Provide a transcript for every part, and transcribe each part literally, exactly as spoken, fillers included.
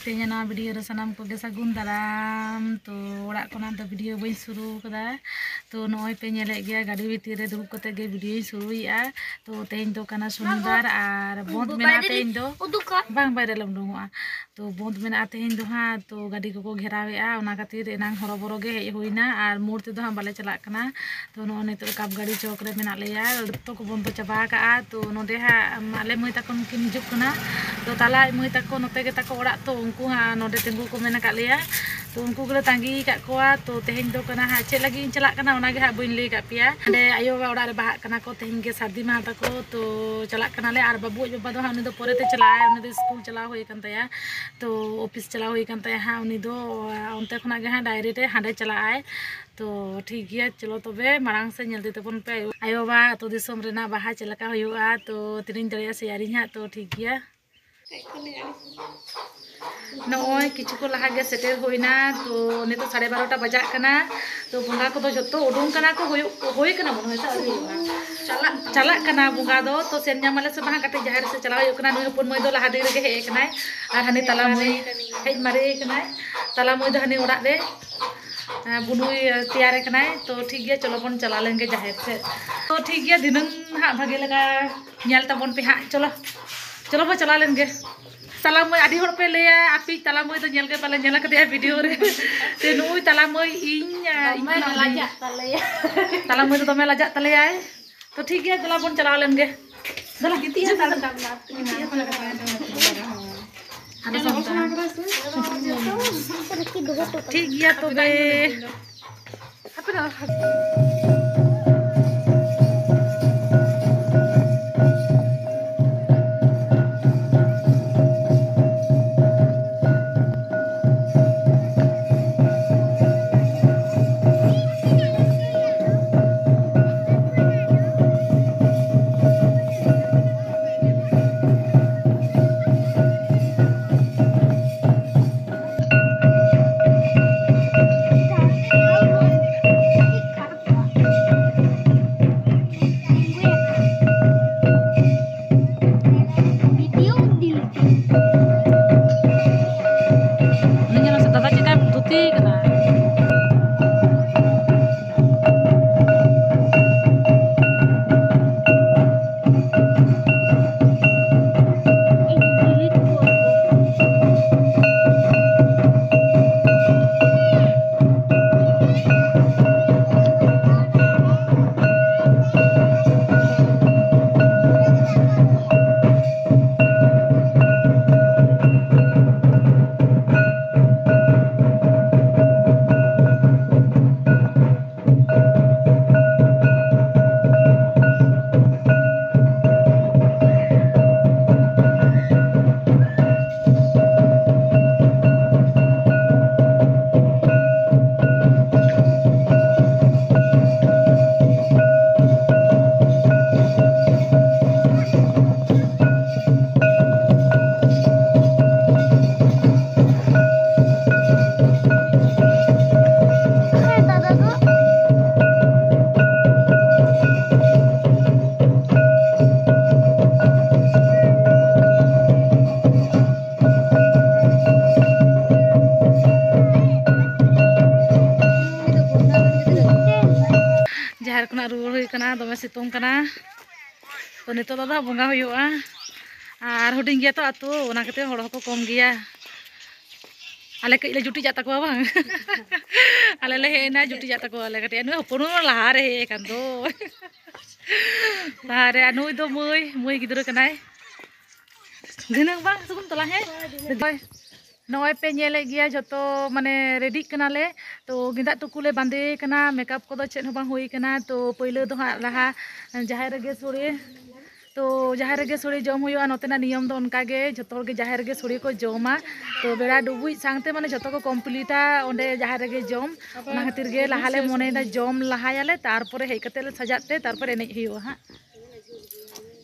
ᱛᱮᱦᱮᱧ ᱱᱚᱣᱟ ᱵᱷᱤᱰᱤᱭᱳ ᱨᱮ ᱥᱟᱱᱟᱢ ᱠᱚᱜᱮ ᱥᱟᱹᱜᱩᱱ ᱫᱟᱨᱟᱢ᱾ ᱛᱚ, ᱚᱲᱟᱜ ᱠᱷᱚᱱᱟᱜ ᱫᱚ ᱵᱷᱤᱰᱤᱭᱳ ᱵᱟᱹᱧ ᱥᱩᱨᱩ ᱠᱟᱫᱟ᱾ ᱛᱚ, ᱱᱚᱜᱼᱚᱭ ᱯᱮ ᱧᱮᱞᱮᱫ ᱜᱮᱭᱟ, ᱜᱟᱹᱰᱤ ᱵᱷᱤᱛᱤᱨ ᱨᱮ ᱫᱩᱲᱩᱵ ᱠᱟᱛᱮ ᱜᱮ ᱵᱷᱤᱰᱤᱭᱳᱧ ᱥᱩᱨᱩᱭᱮᱫᱼᱟ᱾ ᱛᱚ, ᱛᱮᱦᱮᱧ ᱫᱚ ᱠᱟᱱᱟ ᱥᱚᱱᱤᱵᱟᱨ ᱟᱨ ᱵᱚᱱᱫ ᱢᱮᱱᱟᱜᱼᱟ ᱛᱮᱦᱮᱧ ᱫᱚ᱾ ᱵᱟᱝ, ᱵᱟᱭᱨᱮ ᱞᱮ ᱩᱰᱩᱝᱚᱜᱼᱟ᱾ ᱛᱚ, ᱵᱚᱱᱫ ᱢᱮᱱᱟᱜᱼᱟ ᱛᱮᱦᱮᱧ ᱫᱚ ᱦᱟᱸᱜ᱾ ᱛᱚ, ᱜᱟᱹᱰᱤ ᱠᱚᱠᱚ ᱜᱷᱮᱨᱟᱣᱮᱫᱼᱟ, ᱚᱱᱟ ᱠᱷᱟᱹᱛᱤᱨ ᱮᱱᱟᱝ ᱦᱚᱨᱚᱵᱚᱨᱚ ᱜᱮ ᱦᱮᱡ ᱦᱩᱭᱱᱟ᱾ ᱟᱨ ᱢᱳᱲ ᱛᱮᱫᱚ ᱦᱟᱸᱜ ᱵᱟᱞᱮ ᱪᱟᱞᱟᱜ ᱠᱟᱱᱟ᱾ ᱛᱚ, ᱱᱚᱜᱼᱚᱭ ᱱᱤᱛᱚᱜ ᱨᱟᱠᱟᱵ ᱜᱟᱹᱰᱤ ᱪᱚᱠ ᱨᱮ ᱢᱮᱱᱟᱜ ᱞᱮᱭᱟ᱾ ᱡᱚᱛᱚ ᱠᱚ ᱵᱚᱱᱫᱚ ᱪᱟᱵᱟ ᱟᱠᱟᱜᱼᱟ᱾ ᱛᱚ, ᱱᱚᱸᱰᱮ ᱦᱟᱸᱜ ᱟᱞᱮ ᱢᱟᱹᱭ ᱛᱟᱠᱚ ᱱᱩᱠᱤᱱ ᱦᱤᱡᱩᱜ ᱠᱟᱱᱟ᱾ ᱛᱚ, ᱛᱟᱞᱟ ᱟᱡ ᱢᱟᱹᱭ ᱛᱟᱠᱚ ᱱᱚᱛᱮ ᱜᱮ ᱛᱟᱠᱚ ᱚᱲᱟᱜ, ᱛᱚ ᱩᱱᱠᱩ ᱦᱟᱸᱜ ᱱᱚᱸᱰᱮ ᱛᱤᱸᱜᱩ ᱠᱚ ᱢᱮᱱ ᱟᱠᱟᱫ ᱞᱮᱭᱟ᱾ ᱛᱚ, ᱩᱱᱠᱩ ᱜᱮᱞᱮ ᱛᱟᱺᱜᱤ ᱟᱠᱟᱫ ᱠᱚᱣᱟ᱾ ᱛᱚ, ᱛᱮᱦᱮᱧ ᱫᱚ ᱠᱟᱱᱟ ᱦᱟᱸᱜ, ᱪᱮᱫ ᱞᱟᱹᱜᱤᱫ ᱤᱧ ᱪᱟᱞᱟᱜ ᱠᱟᱱᱟ ᱚᱱᱟ ᱜᱮ ᱦᱟᱸᱜ ᱵᱟᱹᱧ ᱞᱟᱹᱭ ᱟᱠᱟᱫ ᱯᱮᱭᱟ᱾ ᱱᱚᱸᱰᱮ ᱟᱭᱳ ᱵᱟᱵᱟ ᱚᱲᱟᱜ ᱨᱮ ᱵᱟᱦᱟᱜ ᱠᱟᱱᱟ ᱠᱚ, ᱛᱮᱦᱮᱧ ᱜᱮ ᱥᱟᱹᱨᱫᱤ ᱢᱟᱦᱟ ᱛᱟᱠᱚ᱾ ᱛᱚ, ᱪᱟᱞᱟᱜ ᱠᱟᱱᱟᱞᱮ᱾ ᱟᱨ ᱵᱟᱹᱵᱩ ᱟᱡ ᱵᱟᱵᱟ ᱫᱚ ᱦᱟᱸᱜ, ᱩᱱᱤ ᱫᱚ ᱯᱚᱨᱮᱛᱮ ᱪᱟᱞᱟᱜᱼᱟᱭ, ᱩᱱᱤ ᱫᱚ ᱥᱠᱩᱞ ᱪᱟᱞᱟᱣ ᱦᱩᱭ ᱟᱠᱟᱱ ᱛᱟᱭᱟ᱾ ᱛᱚ, ᱚᱯᱷᱤᱥ ᱪᱟᱞᱟᱣ ᱦᱩᱭ ᱟᱠᱟᱱ ᱛᱟᱭᱟ ᱦᱟᱸᱜ, ᱩᱱᱤ ᱫᱚ ᱚᱱᱛᱮ ᱠᱷᱚᱱᱟᱜ ᱜᱮ ᱦᱟᱸᱜ ᱰᱟᱭᱨᱮᱠᱴ ᱦᱟᱸᱰᱮ ᱪᱟᱞᱟᱜᱼᱟᱭ᱾ ᱛᱚ, ᱴᱷᱤᱠ ᱜᱮᱭᱟ, ᱪᱚᱞᱚ ᱛᱚᱵᱮ ᱢᱟᱲᱟᱝ ᱥᱮᱫ ᱧᱮᱞ ᱤᱫᱤ ᱛᱟᱵᱚᱱ ᱯᱮ ᱟᱭᱳ ᱵᱟᱵᱟ ᱟᱹᱛᱩ ᱫᱤᱥᱚᱢ ᱨᱮᱱᱟᱜ ᱵᱟᱦᱟ ᱪᱮᱫ ᱞᱮᱠᱟ ᱦᱩᱭᱩᱜᱼᱟ᱾ ᱛᱚ, ᱛᱤᱱᱟᱹᱧ ᱫᱟᱲᱮᱭᱟᱜᱼᱟ ᱥᱮᱭᱟᱨᱤᱧ ᱦᱟᱸᱜ᱾ ᱛᱚ, ᱴᱷᱤᱠ ᱜᱮᱭᱟ᱾ ᱱᱚᱜᱼᱚᱭ ᱠᱤᱪᱷᱩ ᱠᱚ ᱞᱟᱦᱟ ᱜᱮ ᱥᱮᱴᱮᱨ ᱦᱩᱭᱱᱟ᱾ ᱛᱚ, ᱱᱤᱛᱚᱜ ᱥᱟᱲᱮ ᱵᱟᱨᱚᱴᱟ ᱵᱟᱡᱟᱜ ᱠᱟᱱᱟ᱾ ᱛᱚ, ᱵᱚᱸᱜᱟ ᱠᱚᱫᱚ ᱡᱚᱛᱚ ᱩᱰᱩᱝ ᱠᱟᱱᱟ ᱠᱚ, ᱦᱩᱭᱩᱜ, ᱦᱩᱭ ᱠᱟᱱᱟ ᱢᱚᱱᱮ ᱦᱚᱭ ᱥᱮ ᱟᱹᱣᱨᱤ ᱦᱩᱭᱩᱜᱼᱟ? ᱪᱟᱞᱟᱜ ᱠᱟᱱᱟ᱾ ᱪᱟᱞᱟᱜ ᱠᱟᱱᱟ ᱵᱚᱸᱜᱟ ᱫᱚ᱾ ᱛᱚ, ᱥᱮᱱ ᱧᱟᱢ ᱟᱞᱮ ᱥᱮ ᱵᱟᱝ, ᱠᱟᱹᱴᱤᱡ ᱡᱟᱦᱮᱨ ᱥᱮᱫ ᱪᱟᱞᱟᱣ ᱦᱩᱭᱩᱜ ᱠᱟᱱᱟ᱾ ᱱᱩᱭ ᱦᱚᱯᱚᱱ ᱢᱟᱹᱭ ᱫᱚ ᱞᱟᱦᱟ ᱫᱤᱱ ᱨᱮᱜᱮ ᱦᱮᱡ ᱟᱠᱟᱱᱟᱭ᱾ ᱟᱨ ᱦᱟᱹᱱᱤ ᱛᱟᱞᱟ ᱢᱟᱹᱭ ᱦᱮᱡ ᱢᱟᱨᱮ ᱟᱠᱟᱱᱟᱭ᱾ ᱛᱟᱞᱟ ᱢᱟᱹᱭ ᱫᱚ ᱦᱟᱹᱱᱤ ᱚᱲᱟᱜ ᱨᱮ, ᱟᱨ ᱵᱩᱱᱩᱭ ᱛᱮᱭᱟᱨᱮ ᱠᱟᱱᱟᱭ᱾ ᱛᱚ, ᱴᱷᱤᱠ ᱜᱮᱭᱟ, ᱪᱚᱞᱚ ᱵᱚᱱ ᱪᱟᱞᱟᱣ ᱞᱮᱱ ᱜᱮ ᱡᱟᱦᱮᱨ ᱥᱮᱫ᱾ ᱛᱚ, ᱴᱷᱤᱠ ᱜᱮᱭᱟ, ᱫᱷᱤᱱᱟᱹᱝ ᱦᱟᱸᱜ ᱵᱷᱟᱜᱮ ᱞᱮᱠᱟ ᱧᱮᱞ ᱛᱟᱵᱚᱱ ᱯᱮ ᱦᱟᱸᱜ᱾ ᱪᱚᱞᱚ, ᱪᱚᱞᱚ ᱵᱚ ᱪᱟᱞᱟᱣ ᱞᱮᱱ ᱜᱮ᱾ ᱛᱟᱞᱟ ᱢᱟᱹᱭ, ᱟᱹᱰᱤ ᱦᱚᱲ ᱯᱮ ᱞᱟᱹᱭᱟ, ᱟᱯᱮ ᱛᱟᱞᱟ ᱢᱟᱹᱭ ᱫᱚ ᱧᱮᱞ ᱜᱮ ᱵᱟᱞᱮ ᱧᱮᱞ ᱟᱠᱟᱫᱮᱭᱟ ᱵᱷᱤᱰᱤᱭᱳ ᱨᱮ᱾ ᱛᱮ ᱱᱩᱭ ᱛᱟᱞᱟ ᱢᱟᱹᱭ ᱤᱧ, ᱤᱧ ᱫᱚᱢᱮ ᱠᱷᱚᱱᱟᱜ ᱞᱟᱡᱟᱜ ᱛᱟᱞᱮᱭᱟ᱾ ᱛᱟᱞᱟ ᱢᱟᱹᱭ ᱫᱚ ᱫᱚᱢᱮ ᱞᱟᱡᱟᱜ ᱛᱟᱞᱮᱭᱟᱭ᱾ ᱛᱚ ᱴᱷᱤᱠ ᱜᱮᱭᱟ, ᱫᱮᱞᱟ ᱵᱚᱱ ᱪᱟᱞᱟᱣ ᱞᱮᱱ ᱜᱮ᱾ ᱫᱮᱞᱟ᱾ ᱜᱤᱛᱤᱡ ᱦᱟᱛᱟᱲ ᱠᱟᱜ ᱢᱮ᱾ ᱜᱤᱛᱤᱡ ᱦᱟᱛᱟᱲ ᱠᱟᱜ ᱢᱮ᱾ ᱟᱫᱚ ᱥᱟᱱᱛᱟᱲ᱾ ᱴᱷᱤᱠ ᱜᱮᱭᱟ ᱛᱚᱵᱮ᱾ ᱠᱷᱚᱱᱟᱜ ᱨᱩᱣᱟᱹᱲ ᱦᱩᱭ ᱠᱟᱱᱟ, ᱫᱚᱢᱮ ᱥᱤᱛᱩᱝ ᱠᱟᱱᱟ᱾ ᱛᱚ ᱱᱤᱛᱚᱜ ᱫᱚ ᱟᱫᱚ ᱵᱚᱸᱜᱟ ᱦᱩᱭᱩᱜᱼᱟ, ᱟᱨ ᱦᱩᱰᱤᱧ ᱜᱮᱭᱟ ᱛᱚ ᱟᱹᱛᱩ, ᱚᱱᱟ ᱠᱷᱟᱹᱛᱤᱨ ᱦᱚᱲ ᱦᱚᱸᱠᱚ ᱠᱚᱢ ᱜᱮᱭᱟ᱾ ᱟᱞᱮ ᱠᱟᱹᱡ ᱞᱮ ᱡᱩᱴᱤᱡᱟᱜ ᱛᱟᱠᱚᱣᱟ ᱵᱟᱝ? ᱟᱞᱮ ᱞᱮ ᱦᱮᱡ ᱮᱱᱟ, ᱡᱩᱴᱤᱡᱟᱜ ᱛᱟᱠᱚᱣᱟ ᱟᱞᱮ ᱠᱟᱹᱴᱤᱡ᱾ ᱱᱩᱭ ᱦᱚᱯᱚᱱ ᱢᱟ ᱞᱟᱦᱟᱨᱮ ᱦᱮᱡ ᱟᱠᱟᱱ ᱫᱚ᱾ ᱞᱟᱦᱟᱨᱮ, ᱟᱨ ᱱᱩᱭ ᱫᱚ ᱢᱟᱹᱭ, ᱢᱟᱹᱭ ᱜᱤᱫᱽᱨᱟᱹ ᱠᱟᱱᱟᱭ᱾ ᱫᱷᱤᱱᱟᱹᱝ ᱵᱟᱝ ᱥᱩᱜᱩᱱ ᱛᱚᱞᱟ, ᱦᱮᱸ? ᱱᱚᱜᱼᱚᱭ ᱯᱮ ᱧᱮᱞᱮᱫ ᱜᱮᱭᱟ, ᱡᱷᱚᱛᱚ ᱢᱟᱱᱮ ᱨᱮᱰᱤᱜ ᱠᱟᱱᱟᱞᱮ᱾ ᱛᱚ ᱜᱮᱸᱫᱟᱜ ᱴᱩᱠᱩ ᱞᱮ ᱵᱟᱸᱫᱮ ᱠᱟᱱᱟ, ᱢᱮᱠᱟᱯ ᱠᱚᱫᱚ ᱪᱮᱫ ᱦᱚᱸ ᱵᱟᱝ ᱦᱩᱭ ᱠᱟᱱᱟ᱾ ᱛᱚ ᱯᱳᱭᱞᱳ ᱫᱚ ᱦᱟᱸᱜ ᱞᱟᱦᱟ ᱡᱟᱦᱮᱨ ᱨᱮᱜᱮ ᱥᱳᱲᱮ, ᱛᱚ ᱡᱟᱦᱮᱨ ᱨᱮᱜᱮ ᱥᱳᱲᱮ ᱡᱚᱢ ᱦᱩᱭᱩᱜᱼᱟ᱾ ᱱᱚᱛᱮᱱᱟᱜ ᱱᱤᱭᱚᱢ ᱫᱚ ᱚᱱᱠᱟ ᱜᱮ, ᱡᱷᱚᱛᱚ ᱦᱚᱲ ᱜᱮ ᱡᱟᱦᱮᱨ ᱨᱮᱜᱮ ᱥᱳᱲᱮ ᱠᱚ ᱡᱚᱢᱟ᱾ ᱛᱚ ᱵᱮᱲᱟ ᱰᱩᱵᱩᱡ ᱥᱟᱶᱛᱮ ᱢᱟᱱᱮ ᱡᱷᱚᱛᱚ ᱠᱚ ᱠᱚᱢᱯᱞᱤᱴᱟ ᱚᱸᱰᱮ ᱡᱟᱦᱮᱨ ᱨᱮᱜᱮ ᱡᱚᱢ᱾ ᱚᱱᱟ ᱠᱷᱟᱹᱛᱤᱨ ᱜᱮ ᱞᱟᱦᱟ ᱞᱮ ᱢᱚᱱᱮᱭᱮᱫᱟ ᱡᱚᱢ ᱞᱟᱦᱟᱭᱟᱞᱮ, ᱛᱟᱨᱯᱚᱨᱮ ᱦᱮᱡ ᱠᱟᱛᱮ ᱞᱮ ᱥᱟᱡᱟᱜ ᱛᱮ ᱛᱟᱨᱯᱚᱨᱮ ᱮᱱᱮᱡ ᱦᱩᱭᱩᱜᱼᱟ ᱦᱟᱸᱜ᱾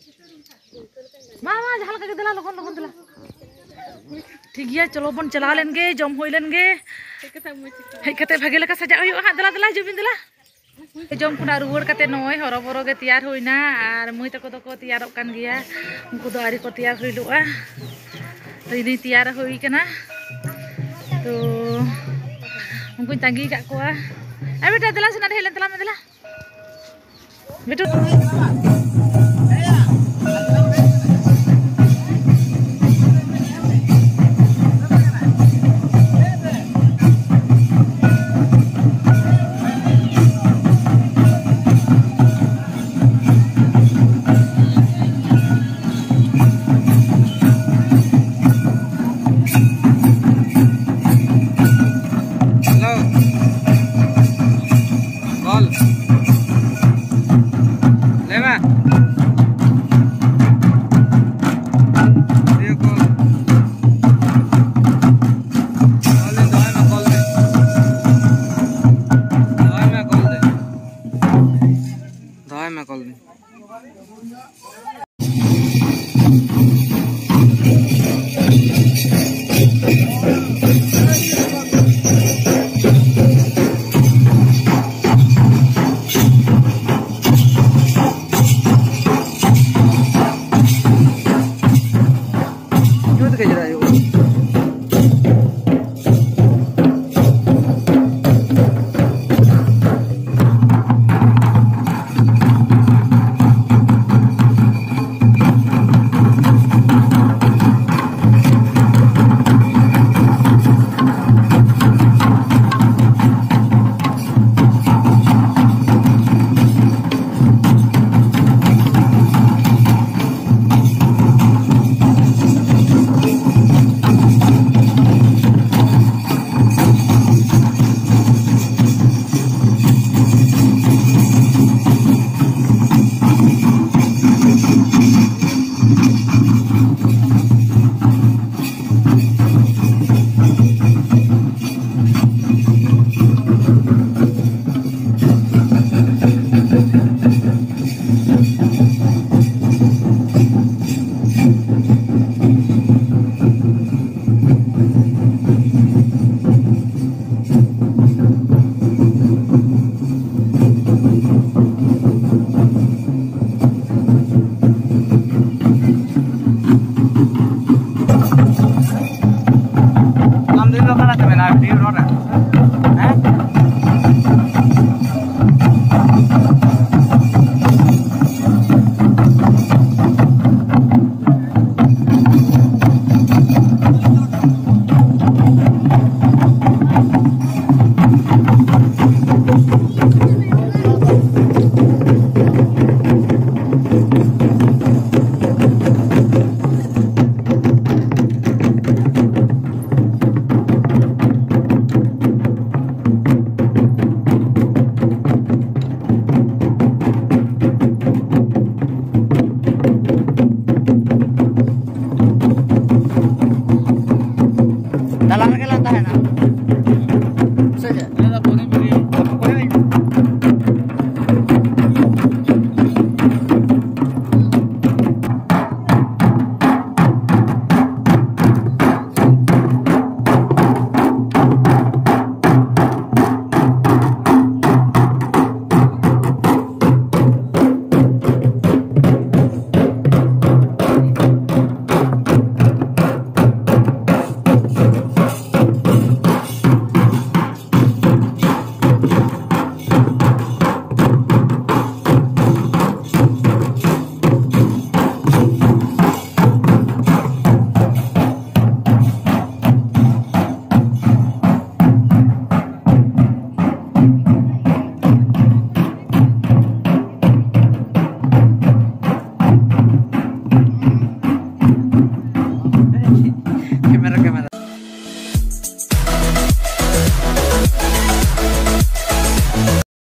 ᱢᱟ, ᱢᱟ, ᱡᱟᱦᱟᱸ ᱞᱮᱠᱟ ᱜᱮ, ᱫᱮᱞᱟ, ᱞᱚᱜᱚᱱ, ᱞᱚᱜᱚᱱ, ᱫᱮᱞᱟ᱾ ᱴᱷᱤᱠ ᱜᱮᱭᱟ, ᱪᱚᱞᱚ ᱵᱚᱱ ᱪᱟᱞᱟᱣ ᱞᱮᱱ ᱜᱮ, ᱡᱚᱢ ᱦᱩᱭ ᱞᱮᱱ ᱜᱮ᱾ ᱦᱮᱡ ᱠᱟᱛᱮ ᱵᱷᱟᱜᱮ ᱞᱮᱠᱟ ᱥᱟᱡᱟᱜ ᱦᱩᱭᱩᱜᱼᱟ ᱦᱟᱸᱜ᱾ ᱫᱮᱞᱟ, ᱫᱮᱞᱟ, ᱦᱤᱡᱩᱜ ᱵᱤᱱ, ᱫᱮᱞᱟ᱾ ᱡᱚᱢ ᱠᱷᱚᱱᱟᱜ ᱨᱩᱣᱟᱹᱲ ᱠᱟᱛᱮ ᱱᱚᱜᱼᱚᱭ ᱦᱚᱨᱚᱵᱚᱨᱚ ᱜᱮ ᱛᱮᱭᱟᱨ ᱦᱩᱭᱱᱟ, ᱟᱨ ᱢᱟᱹᱭ ᱛᱟᱠᱚ ᱫᱚᱠᱚ ᱛᱮᱭᱟᱨᱚᱜ ᱠᱟᱱ ᱜᱮᱭᱟ, ᱩᱱᱠᱩ ᱫᱚ ᱟᱹᱣᱨᱤ ᱠᱚ ᱛᱮᱭᱟᱨ ᱦᱩᱭᱞᱩᱜᱼᱟ᱾ ᱛᱚ, ᱤᱧ ᱫᱩᱧ ᱛᱮᱭᱟᱨ ᱦᱩᱭ ᱠᱟᱱᱟ᱾ ᱛᱚ, ᱩᱱᱠᱩᱧ ᱛᱟᱺᱜᱤ ᱠᱟᱜ ᱠᱚᱣᱟ᱾ ᱟᱨ ᱵᱮᱴᱟ, ᱫᱮᱞᱟ ᱥᱮ, ᱱᱚᱰᱮ ᱦᱮᱡ ᱞᱮᱱ ᱛᱟᱞᱟᱝ ᱢᱮ, ᱫᱮᱞᱟ᱾ ᱵᱮᱴᱩ᱾ ᱦᱮᱞᱳ, ᱵᱚᱞ᱾ ᱞᱟᱹᱭ ᱢᱮ᱾ ᱚᱱᱟ ᱵᱷᱤᱰᱤᱭᱳ ᱨᱚᱲ ᱨᱮ᱾ ᱦᱮᱸ? ᱫᱟᱞᱟᱱ ᱨᱮᱜᱮ ᱞᱟᱝ ᱛᱟᱦᱮᱱᱟ᱾